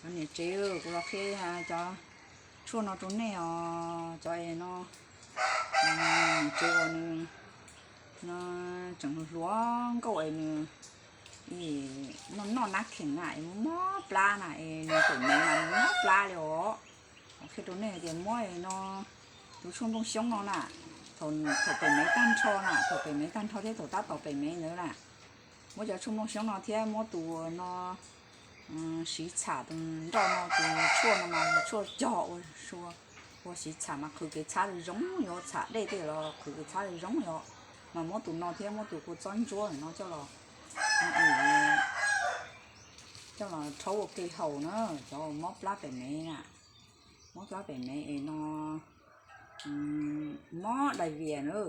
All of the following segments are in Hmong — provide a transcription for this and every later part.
Niam tsev, kuv los qhia cov tshuaj no rau nej os. Cov es no, niam tsev uas nws no tseem hluas nkauj es nws noj noj nab kheem na es mob plab na es nws tawm mev mas nws mob plab li os. Qhia rau nej tias muab no, tus tshuaj nplooj xyoob no na, thaum pem mev tag nrho na, thaum pem mev tag nrho thiab thaum tab tom pem mev ntawd na, muab cov tshuaj nplooj xyoob no thiab muab tus no siv txham tus nroj no, tus tshuaj no mas tshuaj cog ua, ua siv txham mas qhwv kev txhab zoo zoo li, txham dej tej los qhwv kev txhab zoo zoo li. Mas muab tus no thiab muab tus kua txob ntsuab no coj los, coj los rhaub ua ke haus na, cov mob plab pem mev na, mob plab pem mev es no, mob dais vias na.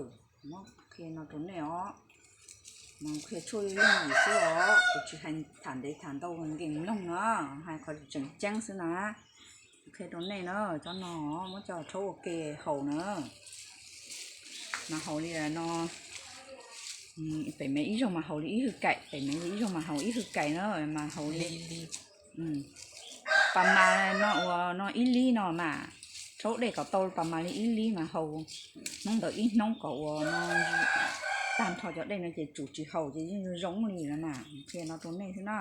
Muab qhia no rau nej os. Mas qhia tshuaj yooj yim xwb os, kuv tsis hais tham ntev tham ntau nkees mloog no, hais qhov tseem ceeb xwb na. Qhia rau nej na, cov no muab coj rhaub ua ke haus na. Mas haus li no, pem mev ib zaug mas haus li ib hwj kaim, pem mev li ib zaug mas haus ib hwj kaim na, mas haus li pas mas no uas no ib lib no mas, rhaub dej kom tau pas mas li ib lib mas haus hnub ntawd ib hnub kom uas no tag nrho cov dej no ces tsum tsis haus ces yeej zoo li no mas qhia no rau nej xwb na.